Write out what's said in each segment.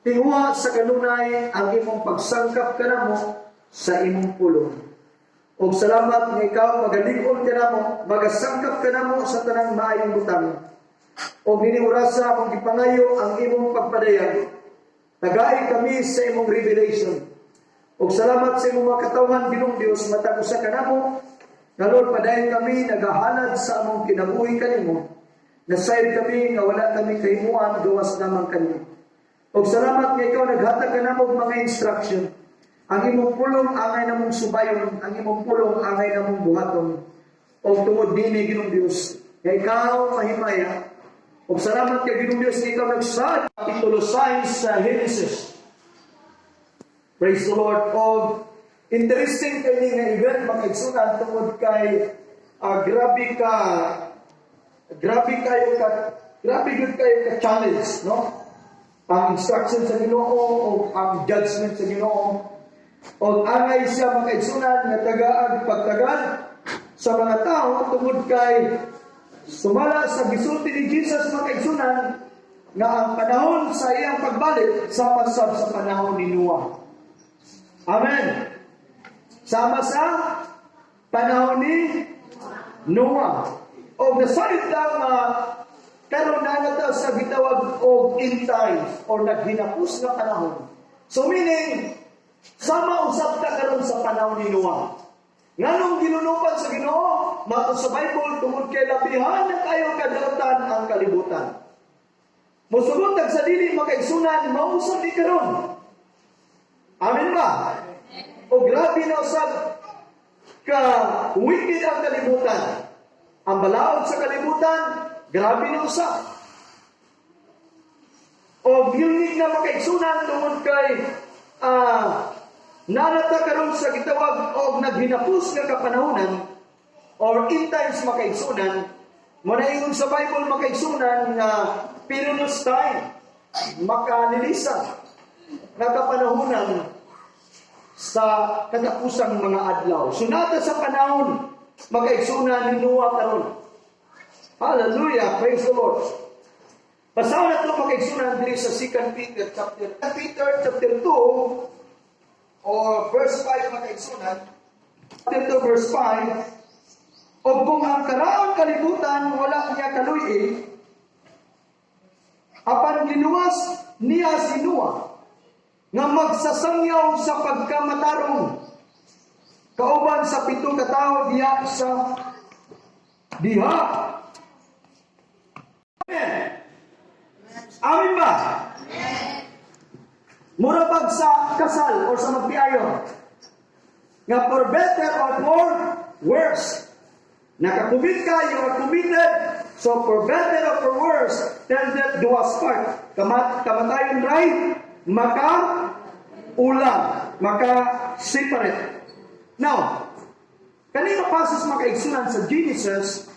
Tinguha sa kanunay ang imong pagsangkap kanamo sa imong pulong. Og salamat nga ikaw magalig-on kanamo, magasangkap kanamo sa tanang maayong butang. Og nining orasa among gipangayo ang imong pagpadayag. Tagai kami sa imong revelation. Og salamat sa imong mga katawhan, Ginoong Dios, matag usa kanamo. Nga Lord, padayon kami nagahalad sa among kinabuhi kanimo. Nasayod kami nga wala kami kahimuan gawas lamang kanimo. Og salamat nga ikaw naghatag kanamo og mga instruction. Ang imong pulong angay namong subayon, ang imong pulong angay namong buhaton. Og tungod nini, Ginoong Dios, nga ikaw mahimaya. Og salamat kay Ginoong Dios nga ikaw nagsaad Kapitulo 6 sa Genesis. Praise the Lord. Og interesting kay ni nga event, mga kaigsunan, tungod kay grabe kayo ka grabe gud kayo ka challenge, no? Ang instruction sa Ginoo o ang judgment sa Ginoo. O angay siya, mga kaigsunan, nga tagaag pagtagad sa mga tao tungod kay sumala sa gisulti ni Jesus, mga kaigsunan, nga ang panahon sa iyang pagbalik sama sab sa panahon ni Noah. Amen. Sama sa panahon ni Noah. O nasayod lang nga karon na na sa gitawag og end times or naghinapos nga panahon. So meaning, sama usab ta karon sa panahon ni Noah. Nganong ginunupan sa Ginoo? Matod sa Bible, tungod kay labihan na kayo kadautan ang kalibutan. Mosugot tag sa dili, mga kaigsunan, mausab ni karon. Amen ba? O grabe na usab ka wicked ang kalibutan. Ang balaod sa kalibutan, grabe na usab. O unique na, mga kaigsunan, tungod kay naa na ta karon sa gitawag og naghinapos nga kapanahonan or end times, mga kaigsunan. Mo na ingon sa Bible, mga kaigsunan, nga perilous time, makalilisan nga kapanahonan sa katapusang mga adlaw. So naa ta sa panahon, mga kaigsunan, ni Noah karon. Hallelujah, praise the Lord. Basahon nato, mga kaigsunan, diri sa 2 Peter chapter Peter chapter 2 or verse 5, mga kaigsunan. Chapter 2 verse 5. O kung ang karaon kalibutan wala niya kaluy apan giluwas niya si Noah nga magsasangyaw sa pagkamatarong kauban sa 7 ka tawo diha sa diha. Amen. Amen ba? Mura bag sa kasal or sa magpiayon nga for better or for worse. Nakakumit ka, you are committed. So for better or for worse, till death do us part. Kamatayon right, maka ulam, maka separate. Now, kanina pasok, mga kaigsunan, sa Genesis,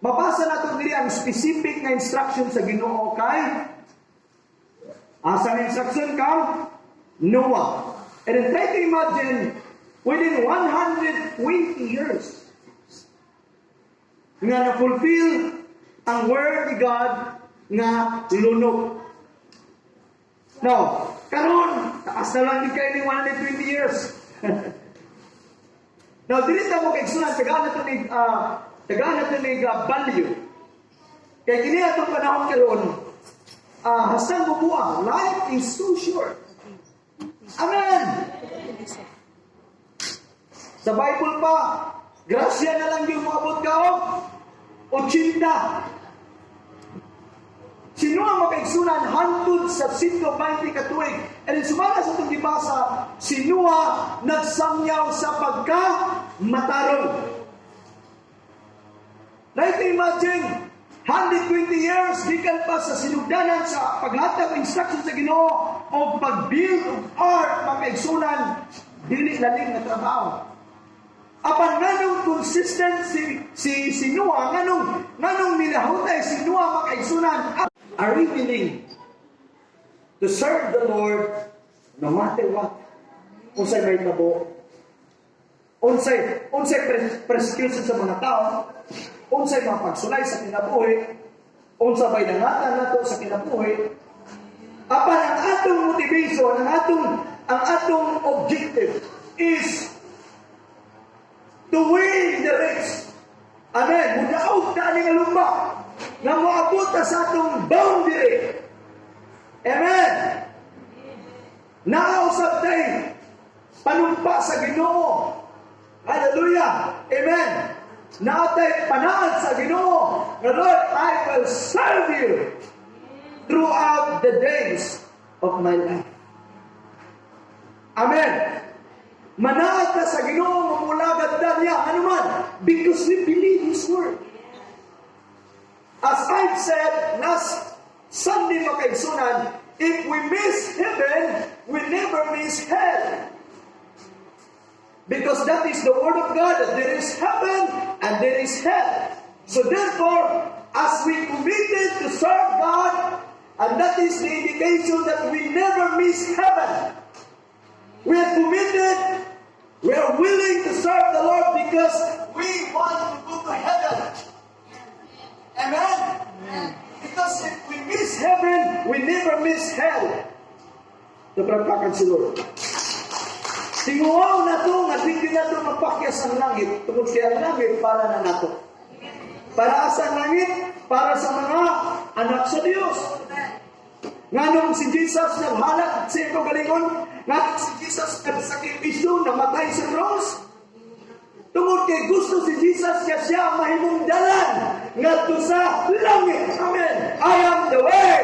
mabasa nato diri ang specific nga instruction sa Ginoo kay asa ang instruction ka Noah. And then try to imagine within 120 years nga na-fulfill ang word ni God nga lunok. Now, karon taas na lang din kayo ni 120 years. Now, dili ta mo kaigsunan, tagaan nato ni value. Kay kini atong panahon karon, hastang bubuang, life is too short. Amen. Sa Bible pa, grasya na lang yung moabot ka og 80. Si Noah, mga kaigsunan, hantod sa 120 ka tuig. And then sumala sa itong gibasa, si Noah nagsangyaw sa pagka matarong. Like imagine, 120 years gikan pa sa sinugdanan sa paghatag ng instruction sa Ginoo o pag-build of ark, mga kaigsunan, dili laling nga trabaho. Apan nganong consistent si Noah, nganong milahutay si Noah, mga kaigsunan? Are we willing to serve the Lord no matter what? Unsay may tabo? Unsay persecution sa mga tao? Unsay mga pagsulay sa kinabuhi? Unsa bay dangatan nato sa kinabuhi? Apan ang atong motivation, ang atong objective is to win the race. Amen. Mudaog ta ani nga lumba nga moabot ta sa atong boundary. Amen. Naa usab tay panumpa sa Ginoo. Hallelujah. Amen. Naa tay panaad sa Ginoo. Nga, "Lord, I will serve you throughout the days of my life." Amen. Manaad ta sa Ginoo, mamulagad ta niya. Ano man? Because we believe His word. As I've said last Sunday, mga kaigsunan, if we miss heaven, we never miss hell. Because that is the word of God, that there is heaven and there is hell. So therefore, as we committed to serve God, and that is the indication that we never miss heaven. We are committed, we are willing to serve the Lord because we want to go to heaven. Amen? Because if we miss heaven, we never miss hell. Napalakpakan si Lord. Tinguhaon nato nga dili nato mapakyas ang langit tungod kay ang langit para na nato. Para sa langit, para sa mga anak sa Dios. Nganong si Jesus naghalad sa iyang kaugalingon, nganong si Jesus nagsakripisyo, namatay sa cross? Tungod kay gusto si Jesus nga siya ang mahimong dalan ngadto sa langit. Amen. "I am the way."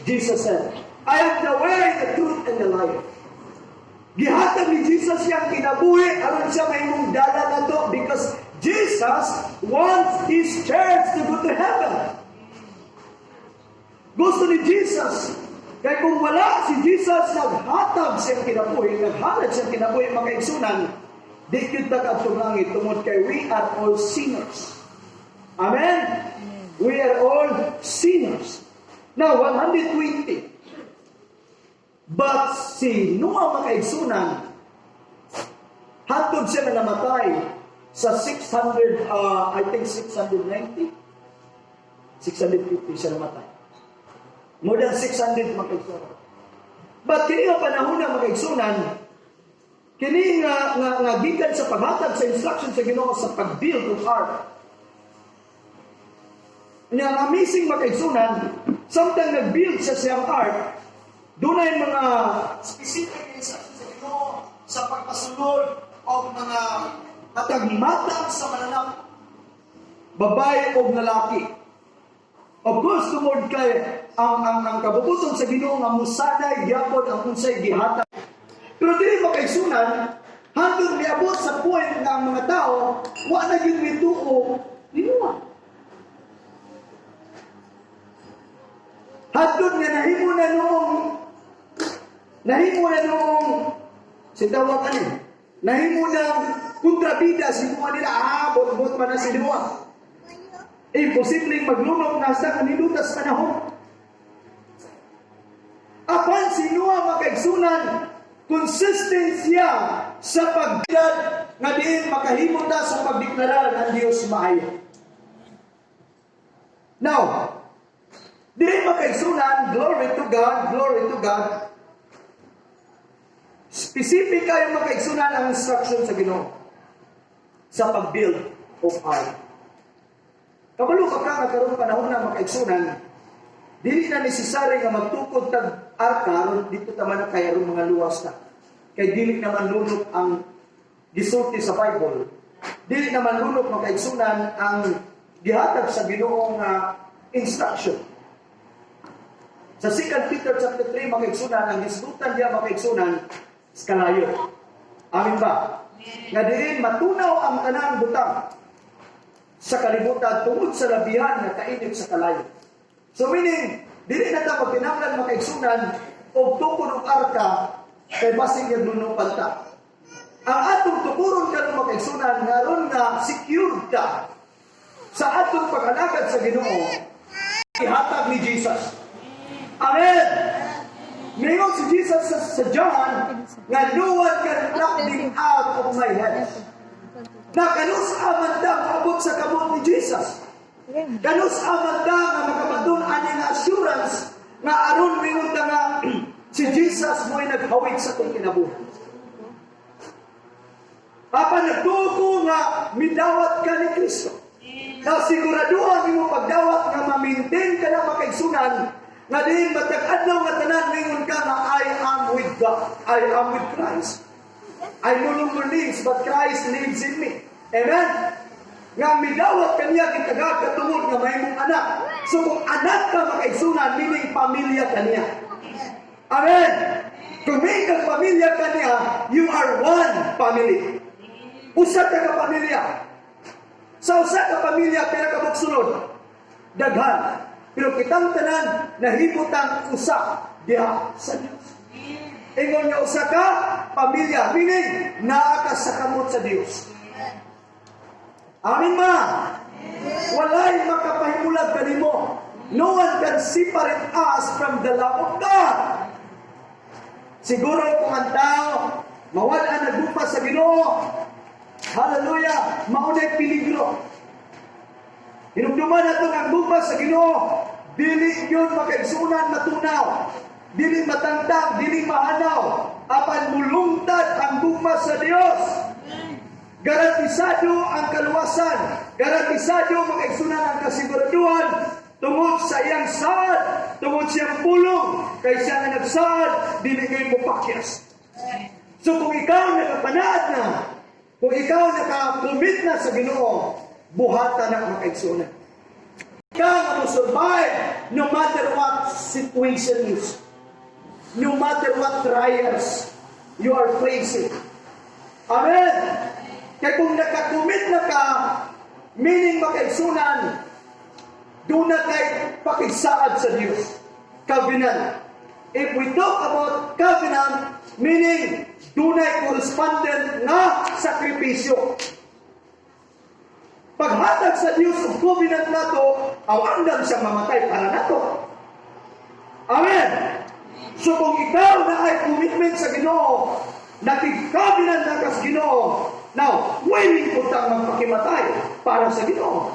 Jesus said, "I am the way, the truth, and the life." Gihatag ni Jesus siyang kinabuhi aron siya mahimong dalan nato because Jesus wants His church to go to heaven. Gusto ni Jesus. Kaya kung wala si Jesus naghatag siyang kinabuhi, naghalad siyang kinabuhi, mga kaigsunan, di gyud ta kaadtong langit tungod kay we are all sinners. Amen? We are all sinners. Now, 120. But si Noah, mga kaigsunan, hantod siya na namatay sa 600, I think 690, 650 siya namatay. More than 600, mga kaigsunan. But kini nga panahon na, mga kaigsunan, kini nga gikan sa paghatag sa instruction sa Ginoo sa pag-build of ark. Nya ang amazing, mga kaigsunan, samtang nag-build siya siyang ark, dunay mga specific instruction sa Ginoo sa pagpasulod og mga matag sa mananap, babae o lalaki. Of course, tungod kay ang kabubut-on sa Ginoo nga musanay gyapon ang unsay gihatag. Pero dili, mga kaigsunan, hantod miabot sa point nga ang mga tao wa na gyud mituo ni Noah. Hantod nga nahimo na noong si tawag ani nahimo ng kontrabida si Noah nila, ah, bot-bot man na si Noah. Imposibleng maglunok na sa kanilutas panahon. Apan si Noah, mga kaigsunan, consistent siya sa pagdad nga diin makahimo ta sa pagdeklarar ng Dios maayo. Now, dili, mga kaigsunan, glory to God, glory to God. Specific kayo, mga kaigsunan, ang instruction sa Ginoo sa pag-build of ark. Kabalo ka nga karon panahon na, mga kaigsunan, dili na necessary nga magtukod tag arka aron dito ta man kay aron mga luwas na. Kay dili naman lunok ang gisulti sa Bible. Dili naman lunok, mga kaigsunan, ang gihatag sa Ginoo nga instruction. Sa 2 Peter chapter 3, mga kaigsunan, ang gisgutan diya, mga kaigsunan, sa kalayo. Amin ba? Nga diin matunaw ang tanang butang sa kalibutan tungod sa labihan nga kainit sa kalayo. So meaning, dili na ta magkinahanglan, mga kaigsunan, og tukod og arka kay basin lunupan ta. Ang atong tukuron karon, mga kaigsunan, nga aron nga secured ta sa atong pag-alagad sa Ginoo, ihatag ni Jesus. Amen. Mingon si Jesus sa John nga "No one can pluck them out of my hands." Na kanus-a man ta maabot sa kamot ni Jesus? Kanus-a man ta nga makapadun ani nga assurance Nga aron mingon ta nga si Jesus mo'y naghawid sa atong kinabuhi. Apan nagtuo ko nga midawat ka ni Kristo. Na siguraduhan nimo pagdawat nga ma-maintain ka na, makaigsunan, nga diin matag adlaw nga tanan mingon ka nga I am with God. I am with Christ. I no longer lives, but Christ lives in me. Amen? Nga midawat kaniya gitagad katungod nga mahimong anak. So kung anak ka, makaigsunan, meaning pamilya kaniya. Amen. Kung may kang pamilya kaniya, you are one family. Usa ka ka pamilya. Sa usa ka pamilya, pila ka buksunod? Daghan. Pero kitang tanan nahimutang usa diha sa Dios. Ingon nga usa ka pamilya, meaning naa ka sa kamot sa Dios. Amen ba? Walay makapahimulag kanimo. No one can separate us from the love of God. Siguro kung ang tao mawala ang gugma sa Ginoo, hallelujah, maunay peligro. Hinumduman nato ang gugma sa Ginoo, dili yun, makaigsunan, matunaw, dili matangtang, dili mahanaw, apan mulungtad ang gugma sa Dios. Garantisado ang kaluwasan, garantisado, makaigsunan, ang kasiguraduhan tungod sa iyang saad, tungod sa iyang pulong, kay siya nga nagsaad, dili kayo mopakyas. So kung ikaw nakapanaad na, kung ikaw naka-commit na sa Ginoo, buhata na, makaigsunan. Ikaw nga mo survive no matter what situation is. No matter what trials you are facing. Amen! Kaya kung naka-commit na ka, meaning, makaigsunan, duna kay pakigsaad sa Diyos. Covenant. If we talk about covenant, meaning dunay correspondent nga sakripisyo. Paghatag sa Diyos og covenant nato, aw andam siya mamatay para nato. Amen. So kung ikaw naay commitment sa Ginoo, nakig-covenant na ka sa Ginoo, now, willing po tang magpakimatay para sa Ginoo.